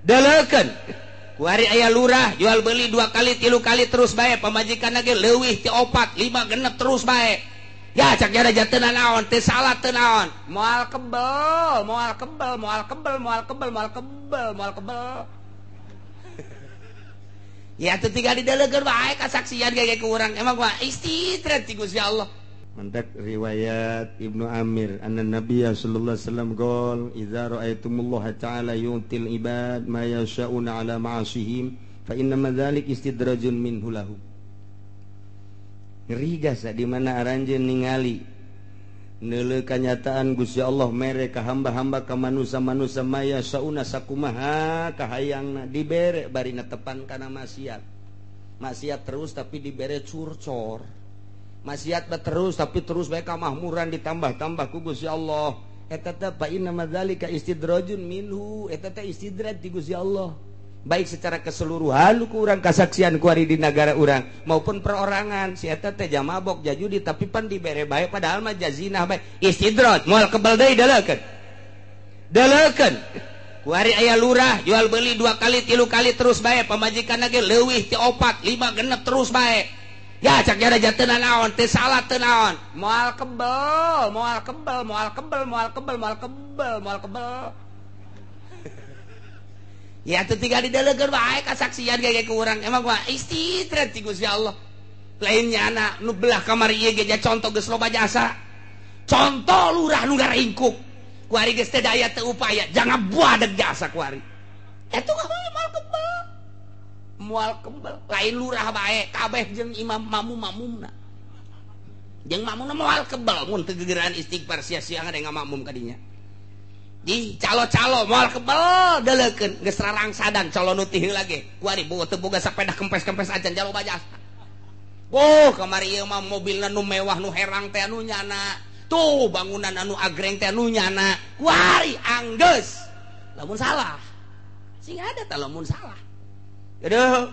Deleukeun. Kuari aya lurah jual beli 2 kali 3 kali terus bae, pamajikan lagi leuwih ti 4 5 genep terus bae. Ya cak jara teu naon, teu salah teu naon. Moal kebel, moal kebel, moal kebel, moal kebel, moal kebel, moal kebel. Ya teu tinggal didelekeun bae kasaksian ge ku urang. Emang mah istidrat ti Gusti Allah. Mantak riwayat Ibnu Amir anna Nabiya sallallahu alaihi wasallam qol idza ra'aitumullaha ta'ala yu'til ibad ma yasha'una 'ala ma'asihim fa inna ma dzalik istidrajun minhu lahu. Ngeri jasa di mana aranjeun ningali neuleuh kanyataan Gusti Allah mere ka hamba-hamba ka manusa-manusa ma yasha'una sakumaha kahayangna dibere bari netepan kana maksiat. Maksiat terus tapi dibere curcor. Maksiat terus tapi terus bae kamahmuran ditambah-tambah ku Gusti Allah. Eta teh fa inna madzalika istidrajun minhu, eta teh istidraj ti Gusti Allah. Baik secara keseluruhan ku urang kasaksian ku ari di nagara urang maupun perorangan, si eta teh jamabok jajudi tapi pan dibere bae padahal mah jazinah bae. Istidraj moal kebel deui deleukeun. Deleukeun. Ku ari aya lurah jual beli 2 kali 3 kali terus bae, pamajikan lagi leuwih ti 4 5 genep terus bae. Ya cak jara teu naon, teu salah teu naon. Moal kebel, moal kebel, moal kebel, moal kebel, moal kebel, moal kebel. Ya teu tinggal didelekeun bae kasaksian ge ku urang. Emang mah istidraj ti Gusti Allah. Lain nyana nu belah kamar ieu ge contoh geus loba jasa. Contoh lurah nu ngaringkuk. Ku ari geus teu daya teu upaya, jangan buadeg jasa ku ari. Eta mah moal kebel. Moal kebel lain lurah bae kabeh jeung imam mamum-mamumna jeung mamumna moal kebel mun teu gegeran istighfar sia-sia ada ngamakmum ka dinya di calo-calo moal kebel deleukeun geus rarangsadan calo nu ti heula ge ku ari teu boga sapeda kempes-kempes acan jalo bajasa. Oh kamari ieu mah mobilna nu mewah nu herang teh anu nyana tuh bangunan anu agreng teh anu nyana ku ari anggeus lamun salah sing ada tah lamun salah. Aduh,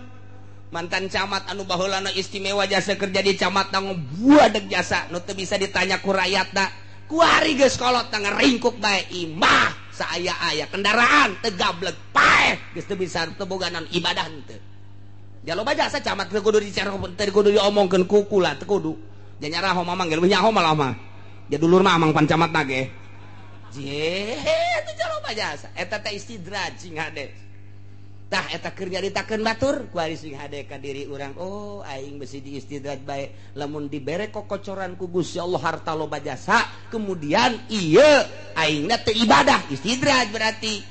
mantan camat anu baheulana istimewa jasa kerja di camat na buadeg jasa nu teu bisa ditanya ku rakyatna. Kuari geus kolot na ngaringkuk bae imah saaya-aya kendaraan teu gablek paeh geus teu bisa teu boga naon ibadah henteu. Ja loba jasa camat teu kudu dicara teu kudu diomongkeun ku kula teu kudu. Ja nyaraho mamang ge leuwih nyaho malah mah. Ja dulur mah amang pan camat na ge. Je teu ja loba jasa eta teh istidraj sing hade. Tah eta keur nyaritakeun batur ku ari sing hade ka diri urang. Oh aing besi diistidraj bae lamun dibere kokocoran ku Gusti Allah harta loba jasa kemudian ieu aingna teu ibadah istidraj berarti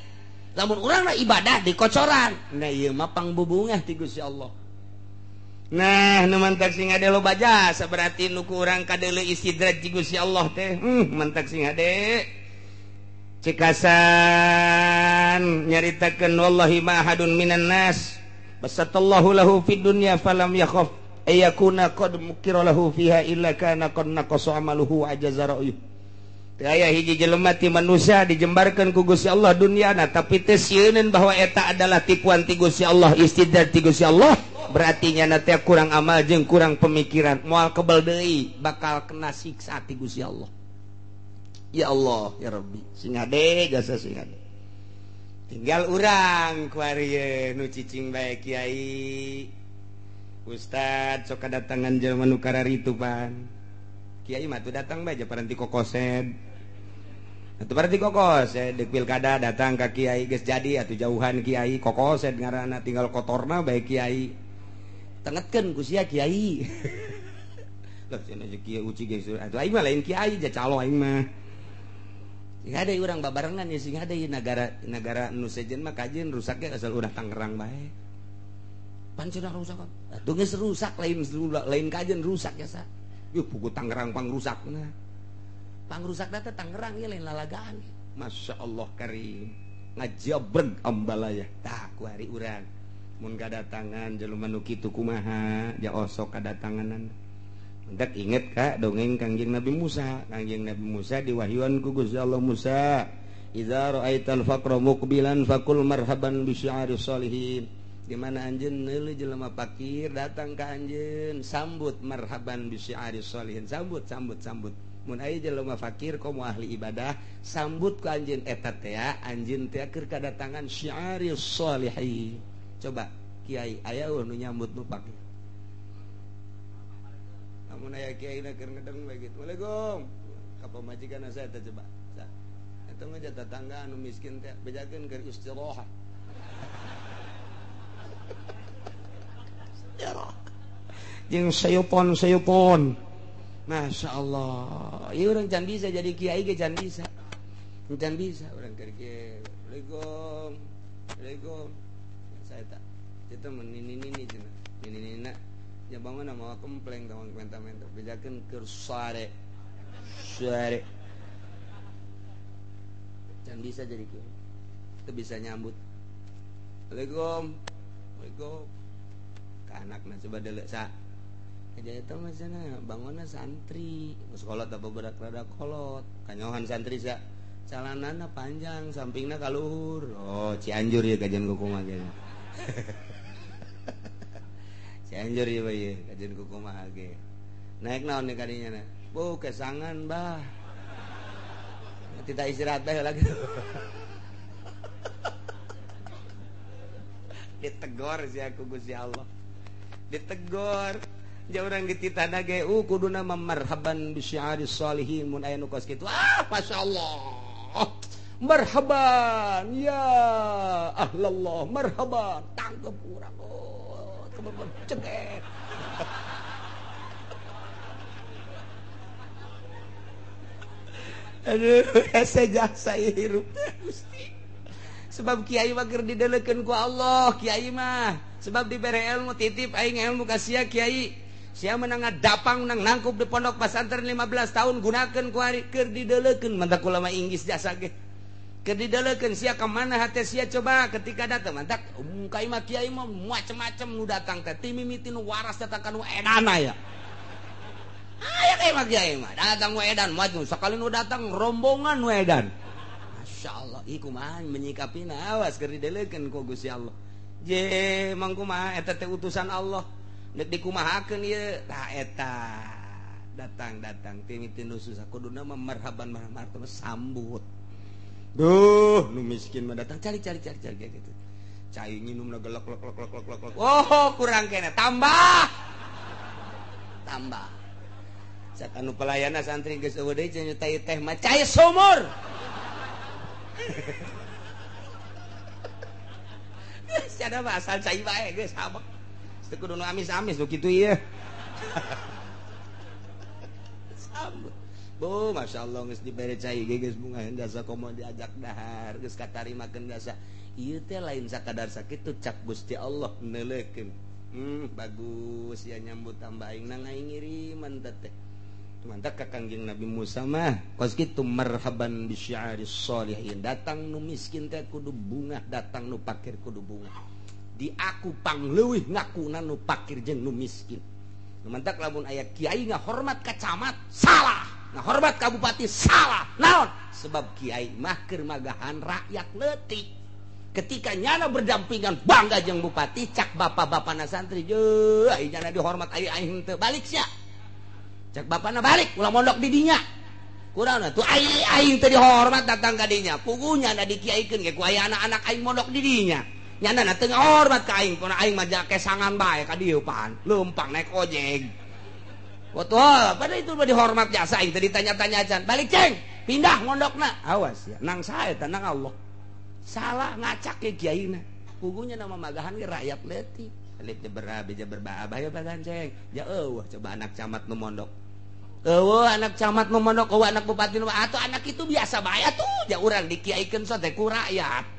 lamun urang na ibadah dikocoran nah ieu mah pangbubungah ti Gusti Allah. Nah nu mantak sing hade loba jasa berarti nu ku urang kadeuleu istidraj ti Gusti Allah teh mantak sing hade cekasan nyaritakeun wallahi ma ahadun minan nas basatallahu lahu fid dunya falam yakhaf ayakuna qad mukira lahu fiha illa kana qad naqasa amaluhu ajaza ra'yuh. Teu aya hiji jelema ti manusia dijembarkeun ku Gusti Allah dunyana tapi teu sieuneun bahwa eta adalah tipuan ti Gusti Allah istidraj ti Gusti Allah berarti nyana teh kurang amal jeung kurang pemikiran moal kebel deui bakal kena siksa ti Gusti Allah. Ya Allah ya Rabbi sing hade jasa sing hade tinggal urang ku ari nu cicing bae kiai ustad sok kadatangan jelema nu kararitu pan kiai mah tuh datang bae paranti kokosed atuh paranti kokosed deuk pilkada datang ka kiai geus jadi atuh jauhan kiai kokosed ngaranna tinggal kotorna bae kiai tengetkeun ku sia kiai lah cenah kiai uci geus atuh aing mah lain kiai ja calo aing mah. Sing hade urang babarengan ya sing hade nagara nagara nu sejen mah kajeun rusaknya asal urang Tangerang bae. Pan cenah rusak. Atuh geus rusak lain lain kajeun rusak ya sa. Yuh pugu Tangerang pangrusakna. Pangrusakna teh Tangerang ieu lain lalagaan. Masya Allah karim ngajabreg ambalaya. Tah ku ari urang mun kadatangan jelema nu kitu kumaha ja osok kadatanganan. Mendak inget ka dongeng Kangjeng Nabi Musa. Kangjeng Nabi Musa diwahyuan ku Gusti Allah Musa, idza ra'aital faqra muqbilan faqul marhaban bi syi'ari sholihin. Di mana anjeun neuleuh jelema fakir datang ka anjeun, sambut marhaban bi syi'ari sholihin, sambut sambut sambut. Mun aya jelema fakir komo ahli ibadah sambut ku anjeun eta teh anjeun teh keur kadatangan syiaris sholihin. Coba kiai aya nu nyambut nu fakir. Lamun aya kiai na keur ngedeng bae kitu. Waalaikum. Ka pamajikan saya teh coba. Eta mah tetangga anu miskin teh bejakeun keur istirahat. Jeung sayupon-sayupon. Masya Allah. Ieu urang can bisa jadi kiai ge can bisa. Can bisa urang keur kieu. Waalaikum. Waalaikum. Saya tak. Itu mah nini-nini cenah. Nini-nina nya bangun mawa kempleng tawang menta-menta bejakeun keur sare. Sare. Can bisa jadi kiai. Teu bisa nyambut. Waalaikum. Waalaikum. Ka anakna coba deuleu sa. Aja itu mah cenah bangunna santri, geus kolot apa berak rada kolot. Kanyohan santri sa. Calanana panjang, sampingna ka luhur. Oh, Cianjur ieu kajian kumaha ge. Cianjur ieu ieu kajian kumaha ge. Naik naon nih kadinya na? Bu, kesangan bah. Tidak istirahat bae lagi. Ditegor si aku Gusti Allah. Ditegor. Ja urang dititah ge kuduna marhaban bi syiaris sholihin mun aya nu kos kitu. Ah, masyaallah. Marhaban ya ahlallah, marhaban. Tangkep urang. Oh, kebebeb cengek. Aduh, hese jasa hirup teh Gusti. Sebab kiai mah keur didelekeun ku Allah, kiai mah. Sebab dibere ilmu titip aing ilmu ka sia kiai. Sia menang ngadapang menang nangkup di pondok pesantren 15 tahun gunakeun ku ari keur didelekeun mantak ulama Inggris jasa ge. Keur didelekeun sia ka mana hate sia coba ketika datang mantak kai mah kiai mah macem-macem nu datang teh ti mimiti nu waras datang ka nu edana ya. Aya kai mah kiai mah datang nu edan maju sakali nu datang rombongan nu edan. Masyaallah ieu kumaha menyikapina awas keur didelekeun ku Gusti Allah. Je mang kumaha eta teh utusan Allah. Nek dikumahakeun ieu tah eta datang-datang ti nu susah kuduna mah marhaban marhaban sambut. Duh nu miskin mah datang cari cari cari cari gitu. Cai nginumna gelek lek lek lek lek lek. Oh kurang kene tambah. Tambah. Cak anu pelayana santri geus eueuh deui cenah teh mah cai sumur. Geus ada mah asal cai bae geus habek. Teu kudu nu amis-amis nu kitu ieu. Sambut. Bu, masyaallah geus dibere cai ge geus bunga jasa komo diajak dahar, geus katarimakeun jasa. Ieu teh lain sakadar sakitu cak Gusti Allah neuleukeun. Bagus ya nyambut tambah aing nang aing ngiriman teh. Mantap ka Kangjeng Nabi Musa mah kos kitu marhaban bi syiaris sholihin. Datang nu miskin teh kudu bungah, datang nu pakir kudu bungah. Di aku pangleuwih ngakuna nu pakir jeung nu miskin. Nu mantak lamun aya kiai ngahormat ka camat salah, ngahormat ka bupati salah. Naon? Sebab kiai mah keur magahan rakyat leutik. Ketika nyana berdampingan bangga jeung bupati cak bapak-bapana santri jeuh ai nyana dihormat ai aing teu balik sia. Cak bapana balik ulah mondok di dinya. Kurang tuh ai aing teu dihormat datang ka dinya. Puguh nyana dikiaikeun ge ku aya anak-anak aing mondok di dinya. Nyana na teu ngahormat ka aing, pona aing mah kesangan bae ka dieu pan, leumpang naik ojek. Betul, pada itu mah dihormat jasa aing teu ditanya-tanya acan. Balik ceng, pindah mondokna. Awas ya, nang sae eta nang Allah. Salah ngacak ke kiaina. Puguhnya nama magahan ge rakyat leutik. Alif jeber be jeber ba abah ya ceng. Ja eueuh coba anak camat nu mondok. Eueuh anak camat nu mondok, eueuh anak bupati nu atuh anak itu biasa bae atuh. Ja urang dikiaikeun sote ku rakyat.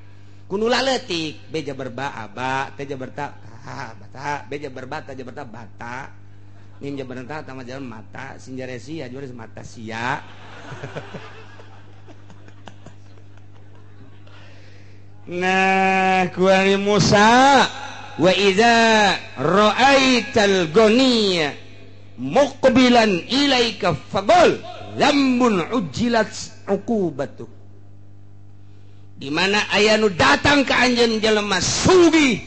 Kuno laletik beja berba aba teja berta ta bata beja berba ta berta bata mim jabar ta tama jalan mata sinjaresi ya juaris mata sia. Nah kuari Musa wa idza ra'aital ghaniya muqbilan ilaika faqul lambun ujilat uqubatu. Di mana aya nu datang ke anjeun jelema sugih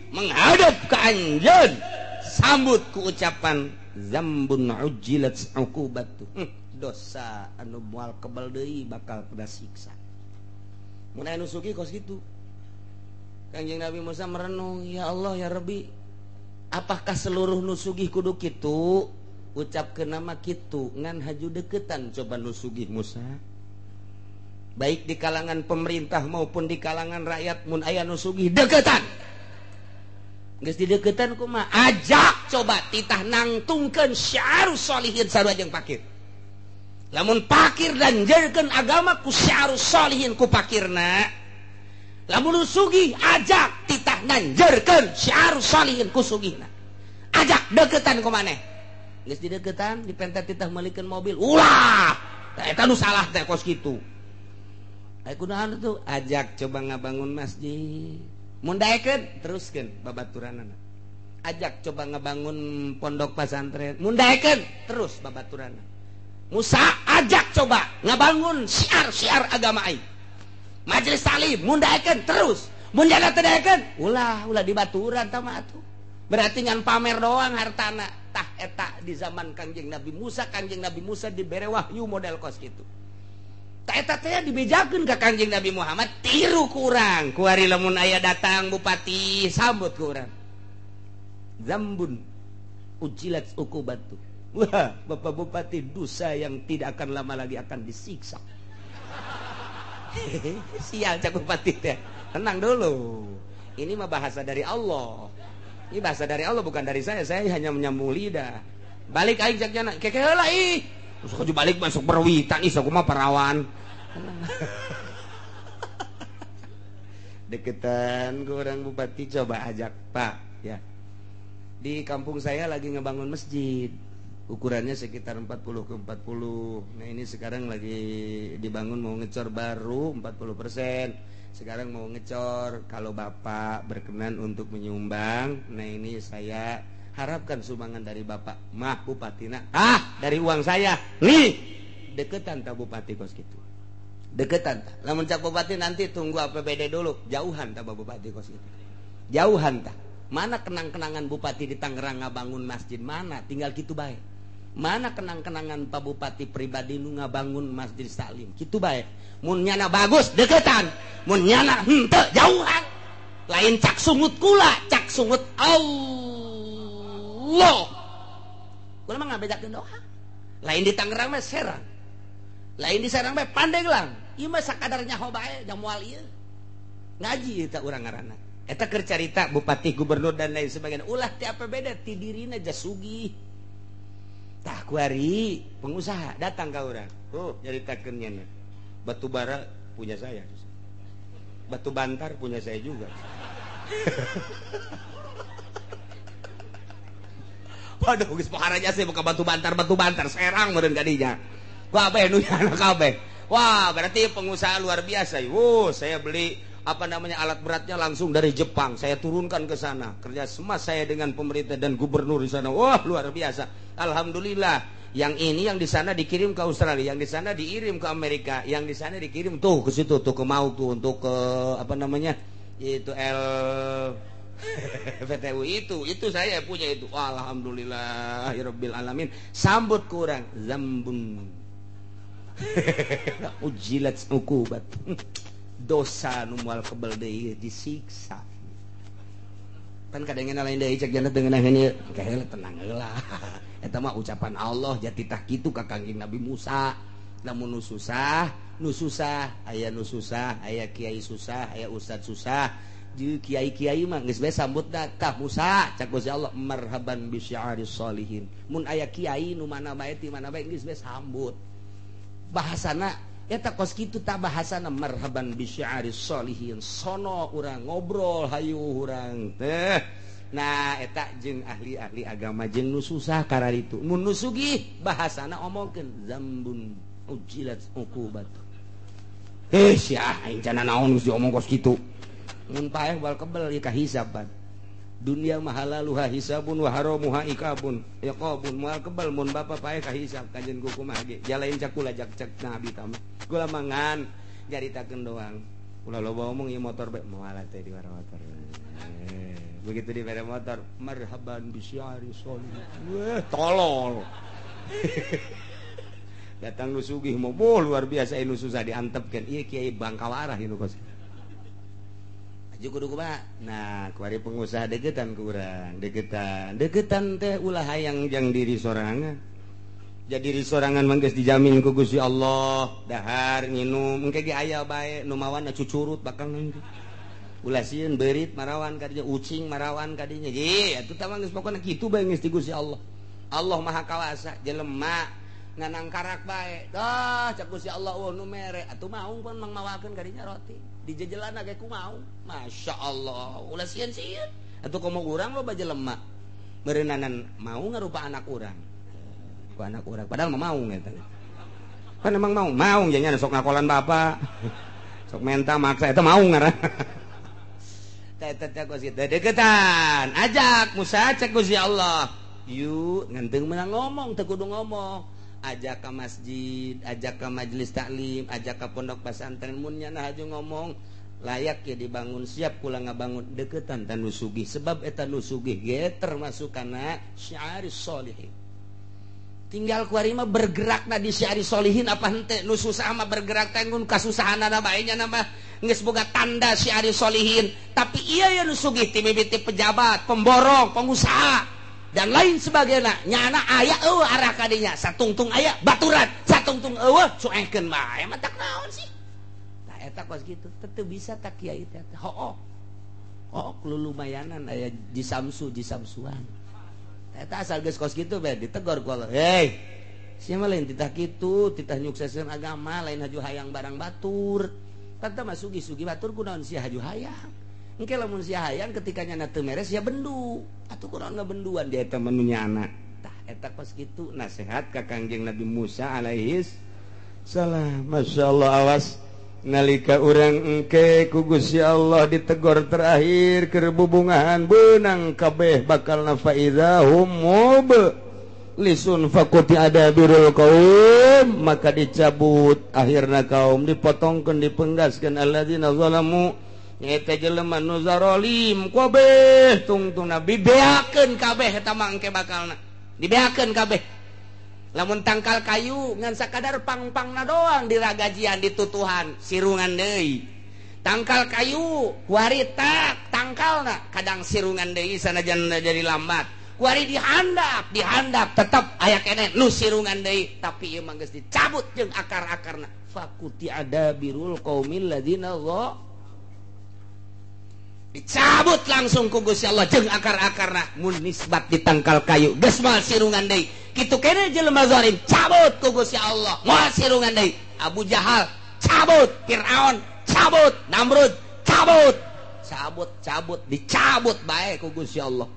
menghadap ke anjeun sambut ku ucapan zambun ujilat uqubatu. Dosa anu moal kebal deui bakal kena siksa. Mun aya nu sugih kos kitu. Kangjeng Nabi Musa merenung, ya Allah ya Rabbi, apakah seluruh nu sugih kudu kitu? Ucapkeun nama kitu ngan haju deketan coba nu sugih Musa. Baik di kalangan pemerintah maupun di kalangan rakyat mun aya nu sugih deketan. Geus dideketan kumaha? Ajak coba titah nangtungkeun syiarus sholihin sarua jeung pakir. Lamun pakir dan jerkeun agama ku syiarus sholihin ku pakirna. Lamun nu sugih ajak titah nanjerkeun syiarus sholihin ku sugihna. Ajak deketan ku maneh. Geus dideketan dipenta titah meulikeun mobil. Ulah! Tah eta nu salah teh kos kitu. Ai kunaon tuh? Ajak coba ngabangun masjid. Mun daekeun teruskeun babaturanana. Ajak coba ngabangun pondok pesantren. Mun daekeun terus babaturanana. Musa ajak coba ngabangun syiar-syiar agama aing. Majelis taklim mun daekeun terus. Mun jana teu daekeun ulah ulah dibaturan tah mah atuh. Berarti ngan pamer doang hartana. Tah eta di zaman Kangjeng Nabi Musa, Kangjeng Nabi Musa dibere wahyu model kos kitu. Tah eta teh dibejakeun ka Kangjeng Nabi Muhammad tiru ku urang. Kuari lamun aya datang bupati sambut ku urang. Zambun ujilat ukubatu. Wah, Bapak Bupati dosa yang tidak akan lama lagi akan disiksa. Sial cak bupati teh. Tenang dulu. Ini mah bahasa dari Allah. Ini bahasa dari Allah bukan dari saya. Saya hanya menyambung lidah. Balik aing cak jana. Keke heula ih. Terus balik masuk berwitan ih sok mah parawan. Deketan ke orang bupati coba ajak, Pak, ya. Di kampung saya lagi ngebangun masjid. Ukurannya sekitar 40 ke 40. Nah, ini sekarang lagi dibangun mau ngecor baru 40%. Sekarang mau ngecor. Kalau Bapak berkenan untuk menyumbang, nah ini saya harapkan sumbangan dari Bapak. Mah bupatina. Ah, dari uang saya. Nih, deketan tak bupati kos gitu. Deketan tak. Lamun cak bupati nanti tunggu APBD dulu. Jauhan tak bupati kos gitu. Jauhan tak. Mana kenang-kenangan bupati di Tangerang ngabangun masjid mana? Tinggal gitu bae. Mana kenang-kenangan Pak Bupati pribadi nu ngabangun masjid taklim? Kitu bae. Mun nyana bagus deketan, mun nyana henteu jauhan. Lain cak sungut kula, cak sungut Allah. Kula mah ngabedakeun doa. Lain di Tangerang mah Serang. Lain di Serang mah Pandeglang. Ieu mah sakadar nyaho bae da moal ieu. Ngaji eta urang ngaranna. Eta keur carita bupati, gubernur dan lain sebagainya. Ulah ti APBD ti dirina jasugih. Tah kuari pengusaha datang ka urang. Oh, nyaritakeun nya. Batu bara punya saya. Batu bantar punya saya juga. Waduh, geus pohara jasa buka batu bantar Serang meureun kadinya. Kabeh nu nyana kabeh. Wah, berarti pengusaha luar biasa. Wuh, saya beli apa namanya alat beratnya langsung dari Jepang. Saya turunkan ke sana. Kerja sama saya dengan pemerintah dan gubernur di sana. Wah, luar biasa. Alhamdulillah. Yang ini yang di sana dikirim ke Australia, yang di sana dikirim ke Amerika, yang di sana dikirim tuh ke situ tuh ke Mau tuh untuk ke apa namanya? Itu L PTU itu saya punya itu. Alhamdulillah ya rabbil alamin. Sambut kurang zambun. Ujilat ukubat. Dosa nu moal kebel deui disiksa. Pan kadangena lain deui cek jannah dengan ieu. Kaheula tenang heula. Eta mah ucapan Allah jati tah kitu ka Kangjeng Nabi Musa. Lamun nu susah, aya nu susah, aya kiai susah, aya ustad susah. Jeung kiai-kiai mah geus bae sambut tah Musa cak Gusti Allah marhaban bi syiaris sholihin. Mun aya kiai nu mana bae ti mana bae geus bae sambut. Bahasana eta kos kitu tah bahasana marhaban bi syiaris sholihin. Sono urang ngobrol hayu urang teh. Nah eta jeung ahli-ahli agama jeung nu susah kararitu. Mun nu sugih bahasana omongkeun zambun ujilat uqubat. Heh sia aing cana naon geus diomong kos kitu. Mun paeh bal kebel ieu kahisaban. Dunia mah halaluha hisabun wa haramuha iqabun. Iqabun moal kebel mun bapa paeh kahisab kajen ku kumaha ge. Jalain cakula jak cek nabi tama. Kula mangan nyaritakeun doang. Ulah loba omong ieu motor bae moal teh di motor. Begitu di bere motor marhaban bisyari sholih. Wah tolol. Datang nu sugih mah boh luar biasa nu susah diantepkeun. Ieu kiai bangkawarah ieu nu kos. Aju kudu kumaha? Nah, kuari pengusaha deketan ku urang, deketan. Deketan teh ulah hayang jang diri sorangan. Jadi diri sorangan mah geus dijamin ku Gusti Allah, dahar nginum engke ge aya bae nu mawana cucurut bakal nanti. Ulah sieun beurit marawan kadinya, ucing marawan kadinya. Ye, atuh tah mah geus pokona kitu bae geus di Gusti Allah. Allah Maha Kawasa, jelema nganang karak bae. Dah cak Gusti Allah eueuh nu mere, atuh maung pun mangmawakeun kadinya roti. Dijejelana ge ku maung. Masya Allah, ulah sieun-sieun. Atuh komo urang loba jelema. Meureunnanan mau ngarupa anak urang. Ku anak urang padahal mah maung eta. Kan emang maung, maung jadinya sok ngakolan bapak. Sok menta maksa eta maung ngaran. Teh teh kos kitu deketan. Ajak Musa cek Gusti Allah. Yuk ngenteng menang ngomong teu kudu ngomong. Ajak ke masjid, ajak ke majelis taklim, ajak ke pondok pesantren mun nya haju ngomong layak ya dibangun siap kula ngabangun deketan tan nu sugih sebab eta nu sugih ge termasuk kana syiaris sholihin. Tinggal kuari mah bergerakna di syiaris sholihin apa henteu nu susah mah bergerak teh ngun kasusahanana bae nya mah geus boga tanda syiaris sholihin, tapi ieu ya nu sugih ti mimiti pejabat, pemborong, pengusaha dan lain sebagainya nyana aya eueuh arah kadinya satungtung aya baturan satungtung eueuh cuekeun bae mah tak naon sih tah eta kos kitu teu bisa tak kiai teh hooh hooh lulumayanan aya jisamsu jisamsuan eta asal geus kos kitu bae ditegor ku Allah hei sia mah lain titah kitu titah nyukseskeun agama lain haju hayang barang batur tah mah sugi-sugi batur kunaon sia haju hayang engke lamun sia hayang ketika nyana teu meres sia bendu atuh kunaon ngabenduan dia eta mah nu nyana tah eta kos kitu nasihat ka Kangjeng Nabi Musa alaihis salam. Masyaallah awas nalika urang engke ku Gusti Allah ditegor terakhir keur bubungahan beunang kabeh bakal faidahum mublisun faquti adabirul qaum maka dicabut akhirna kaum dipotongkeun dipenggaskeun alladzina zalamu eta jelema nu zarolim kabeh tungtungna dibeakeun kabeh eta mah engke bakalna dibeakeun kabeh lamun tangkal kayu ngan sakadar pang-pangna doang diragajian ditutuhan sirungan deui tangkal kayu kuari tak tangkalna kadang sirungan deui sanajan jadi lambat kuari dihandap dihandap tetep aya keneh nu sirungan deui tapi ieu mah geus dicabut jeung akar-akarna faquti adabirul qaumil ladzina dicabut langsung ku Gusti Allah jeung akar-akarna mun nisbat di tangkal kayu geus moal sirungan deui kitu keneh jelema zalim cabut ku Gusti Allah moal sirungan deui Abu Jahal cabut Firaun cabut Namrud cabut cabut cabut dicabut bae ku Gusti Allah.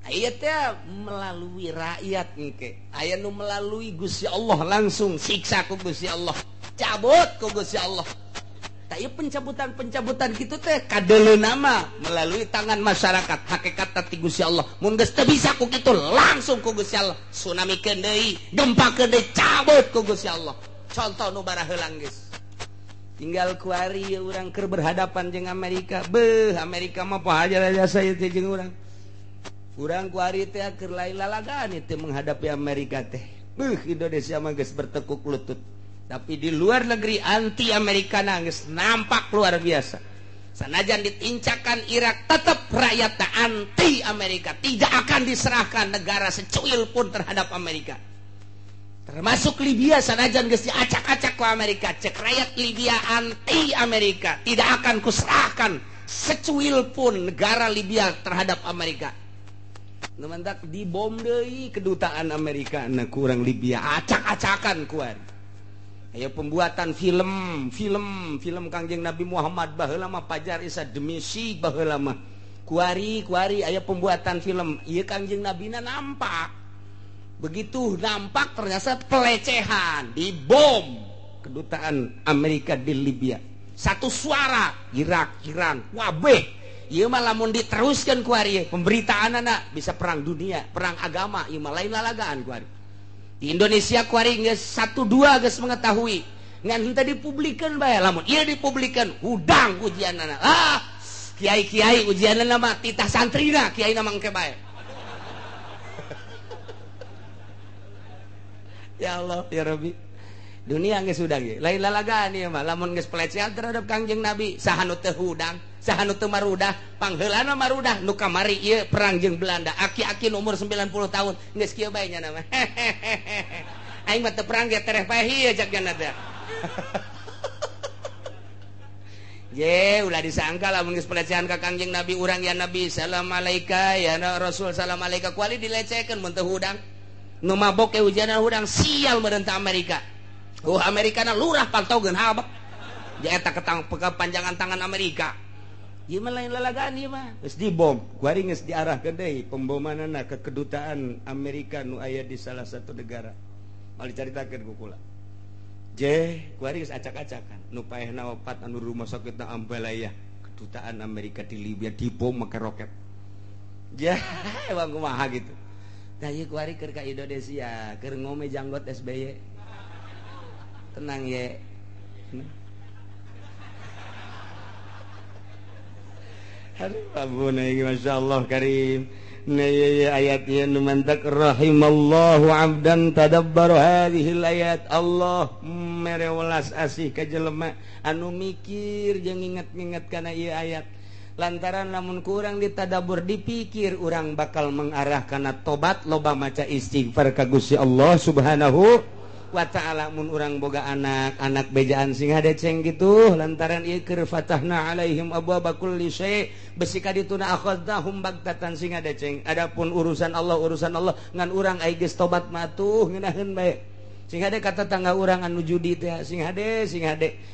Aya teh melalui rakyat engke aya nu melalui Gusti Allah langsung siksa ku Gusti Allah cabut ku Gusti Allah. Tapi pencabutan-pencabutan gitu teh kadeleuna nama melalui tangan masyarakat hakikat ti Gusti Allah mun geus teu bisa ku kitu langsung ku Gusti Allah tsunami keun deui gempa keun deui cabut ku Gusti Allah. Contoh nu baraheulang geus tinggal kuari urang keur berhadapan jeung Amerika beuh Amerika mah poho aja jasa ieu teh jeung urang urang kuari teh keur lain lalagaan teh menghadapi Amerika teh beuh Indonesia mah geus bertekuk lutut. Tapi di luar negeri anti Amerika nangis nampak luar biasa. Sanajan ditincakan Irak tetap rakyat anti Amerika, tidak akan diserahkan negara secuil pun terhadap Amerika. Termasuk Libya sanajan geus diacak-acak ku Amerika, cek rakyat Libya anti Amerika, tidak akan kuserahkan secuil pun negara Libya terhadap Amerika. Nu mantak dibom deui kedutaan Amerika na kurang Libya acak-acakan kuari. Aya pembuatan film, film, film Kangjeng Nabi Muhammad baheula mah pajar isa demi si baheula mah. Kuari, kuari aya pembuatan film, ieu Kangjeng Nabina nampak. Begitu nampak ternyata pelecehan, dibom kedutaan Amerika di Libya. Satu suara Irak, Iran, wabeh. Ieu mah lamun diteruskeun kuari pemberitaanana bisa perang dunia, perang agama, ieu mah lain lalagaan kuari. Di Indonesia kuari geus 1 2 geus mengetahui ngan henteu dipublikeun bae lamun ieu dipublikeun hudang ujianana ah kiai-kiai ujianana mah titah santrina kiai na mangke bae. Ya Allah ya Rabbi. Dunia geus hudang ye. Lain lalagaan ieu mah lamun geus pelecehan terhadap Kangjeng Nabi, saha nu teu hudang, saha nu teu marudah, pangheulana marudah nu kamari ieu perang jeung Belanda. Aki-aki nu umur 90 tahun geus kieu bae nya mah. Aing mah teu perang ge tereh paeh ieu cak nya teh. Ye, ulah disangka lamun geus pelecehan ka Kangjeng Nabi urang ya Nabi salam alaika ya Rasul salam alaika kuali dilecehkeun mun teu hudang. Nu mabok ge hujanan hudang sial meureun Amerika. Oh Amerika na lurah pantogeun habek. Ja eta kepanjangan tangan Amerika. Ieu mah lain lalagaan ieu mah. Geus dibom, kuari geus diarahkeun deui pembomanana ke kedutaan Amerika nu aya di salah satu negara. Mal dicaritakeun ku kula. Je, kuari geus acak-acakan. Nu paehna opat anu rumah sakitna Ambalaya, kedutaan Amerika di Libya dibom make roket. Ja, emang kumaha gitu. Tah ieu kuari keur ka Indonesia, keur ngome janggot SBY. Tenang ye. Aduh, abuna iki masyaallah karim. Nah ayat ieu nu mantak rahimallahu abdan tadabbara hadhil ayat. Allah mere welas asih ka jelema anu mikir jeung nginget-nginget kana ieu ayat. Lantaran lamun kurang ditadabur dipikir urang bakal mengarah kana tobat loba maca istighfar ka Gusti Allah Subhanahu wa ta'ala. Mun urang boga anak-anak bejaan sing hadeceng gitu lantaran ieu keur fatahna alaihim abwaaba kulli syai' besi ka dituna akhadnahum bagtatan sing hadeceng. Adapun urusan Allah ngan urang ai geus tobat mah tuh ngeunaheun bae. Sing hade ka tetangga urang anu judi teh sing hade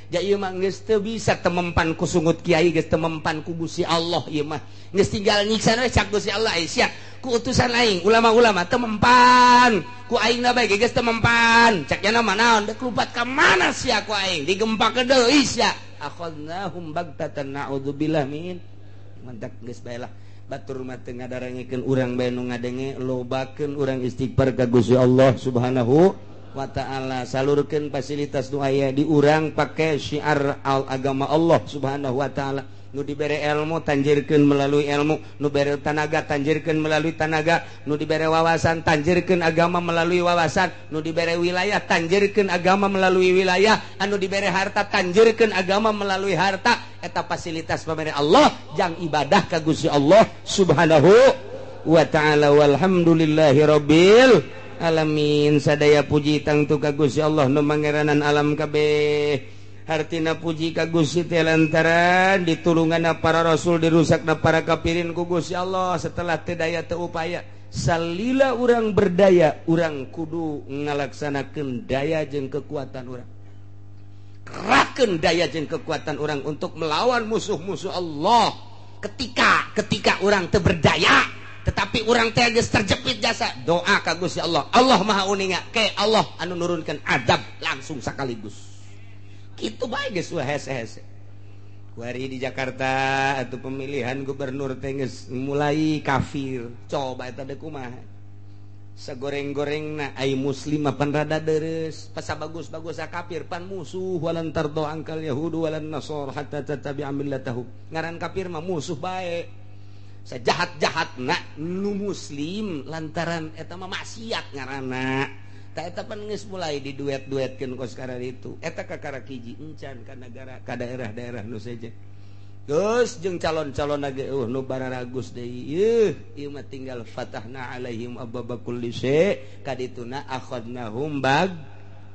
ja ieu mah geus teu bisa temempan ku sungut kiai geus temempan ku Gusti Allah ieu mah geus tinggal nyiksa we cak Gusti Allah sia ku utusan aing ulama-ulama temempan ku aing na bae geus temempan cak nya mah naon deuk lupat ka mana sia ku aing digempakeun deui sia akhadnahum bagtatan naudzubillah min mantak geus bae lah batur mah teu ngadarangikeun urang bae nu ngadenge lobakeun urang istighfar ka Gusti Allah Subhanahu wa ta'ala. Salurkeun fasilitas nu aya di urang pake syiar al agama Allah Subhanahu wa ta'ala. Nu dibere ilmu tanjirkeun melalui ilmu, nu bere tanaga tanjirkeun melalui tanaga, nu dibere wawasan tanjirkeun agama melalui wawasan, nu dibere wilayah tanjirkeun agama melalui wilayah, anu dibere harta tanjirkeun agama melalui harta. Eta fasilitas pamere Allah jang ibadah ka Gusti Allah Subhanahu wa ta'ala. Walhamdulillahi rabbil alamin. Sadaya puji tangtu ka Gusti Allah nu mangeranan alam kabeh. Hartina puji ka Gusti teh lantaran ditulunganna para rasul dirusakna para kafirin ku Gusti Allah. Setelah teu daya teu upaya salila urang berdaya urang kudu ngalaksanakeun daya jeung kekuatan urang, kerahkeun daya jeung kekuatan urang untuk melawan musuh-musuh Allah. Ketika urang teu berdaya tetapi urang teh geus terjepit jasa doa ka Gusti Allah. Allah Maha uninga ke Allah anu nurunkeun azab langsung sekaligus. Kitu bae geus hese-hese. Kuari di Jakarta atau pemilihan gubernur teh geus mulai kafir. Coba eta deui kumaha. Sagoreng-gorengna ai muslim mah pan rada deres, pasa bagus-bagus kafir pan musuh. Walan tardo angkal yahudu walan nasor hatta tattabi'a millatahum. Ngaran kafir mah musuh bae. Sajahat-jahatna nu muslim lantaran eta mah maksiat ngaranna. Ta eta pan geus mulai diduet-duetkeun kos karar itu. Eta kakara hiji encan ka nagara ka daerah-daerah nu sejen. Geus jeung calon-calon ge nu bararagus deui. Ieu ieu mah tinggal fatahna alaihim abwaaba kulli syai' kadituna akhadnahum bag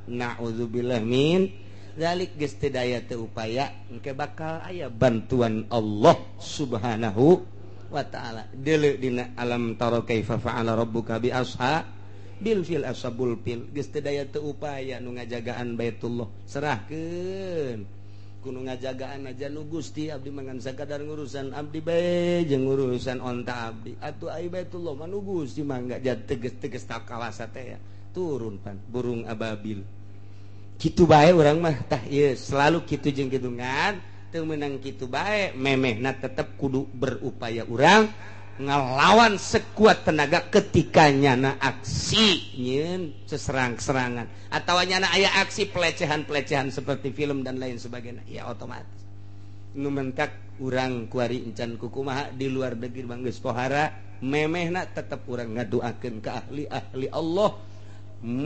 na'udzubillah min zalik. Geus teu daya teu upaya engke bakal aya bantuan Allah Subhanahu wa ta'ala. Deuleu dina alam tara kaifa fa'ala rabbuka bi asha bil fil ashabul fil. Geus teu daya teu upaya nu ngajagaan Baitullah serahkeun ku nu ngajagaan aja nu Gusti abdi mah ngan sakadar ngurusan abdi bae jeung ngurusan onta abdi. Atuh ai Baitullah mah nu Gusti mangga teges-teges ta kawasa teh ya. Turun pan burung ababil. Kitu bae urang mah tah ieu selalu kitu jeung kitu ngan teu meunang kitu bae memehna tetep kudu berupaya urang ngelawan sekuat tenaga ketika nyana aksi nyeun seserang-serangan atau nyana aya aksi pelecehan-pelecehan seperti film dan lain sebagainya, ya otomatis nu mentak urang kuari encan kukumaha di luar negeri mah geus pohara memehna tetep urang ngadoakeun ka ahli-ahli Allah.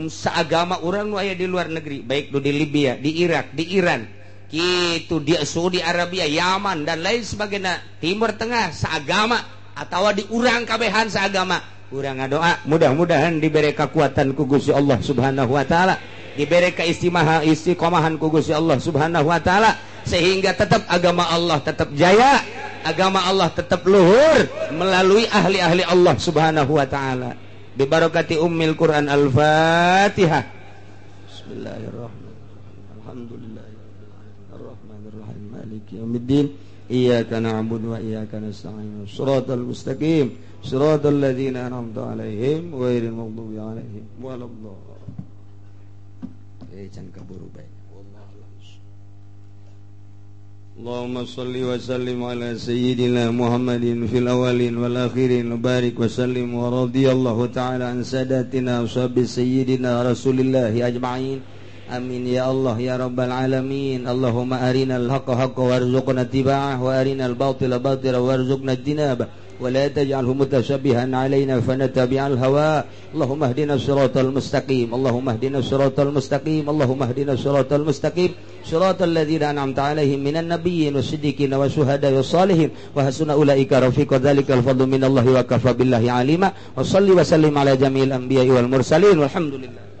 Seagama urang nu aya di luar negeri, baik nu di Libya, di Irak, di Iran, gitu, di Saudi Arabia, Yaman dan lain sebagainya, Timur Tengah seagama atau di urang kabehan seagama. Urang ngadoa mudah-mudahan diberi kekuatan ku Gusti Allah Subhanahu wa taala, diberi keistimewa istiqomahan ku Gusti Allah Subhanahu wa taala sehingga tetap agama Allah tetap jaya, agama Allah tetap luhur melalui ahli-ahli Allah Subhanahu wa taala. Bi barakati ummil Quran. Al-Fatihah. Bismillahirrahmanirrahim. Alhamdulillahirabbil alamin arrahmanirrahim maliki yaumiddin iyyaka na'budu wa iyyaka nasta'in shiratal mustaqim shiratal ladzina an'amta 'alaihim ghairil maghdubi 'alaihim waladdallin. Can kaburu bae. Allahumma salli wa sallim ala sayyidina Muhammadin fil awwalin wal akhirin wa barik wa sallim wa radiyallahu ta'ala an sadatina wa sahbi sayyidina Rasulillahi ajma'in. Amin ya Allah ya rabbal alamin. Allahumma arinal haqqa haqqa warzuqna ittiba'ah wa arinal batila batila warzuqna ijtinabah wa la taj'alhu mutasyabihan alaina fanatabi'al hawa. Allahumma ihdina siratal mustaqim. Allahumma ihdina siratal mustaqim. Allahumma ihdina siratal mustaqim. Siratal ladzina an'amta 'alaihim minan nabiyyin wasiddiqin wasyuhada'i wassalihin wa hasuna ulaika rafiqa. Dzalikal fadlu minallahi wa kafa billahi alima. Wa salli wa sallim ala jami'il anbiya'i wal mursalin walhamdulillah.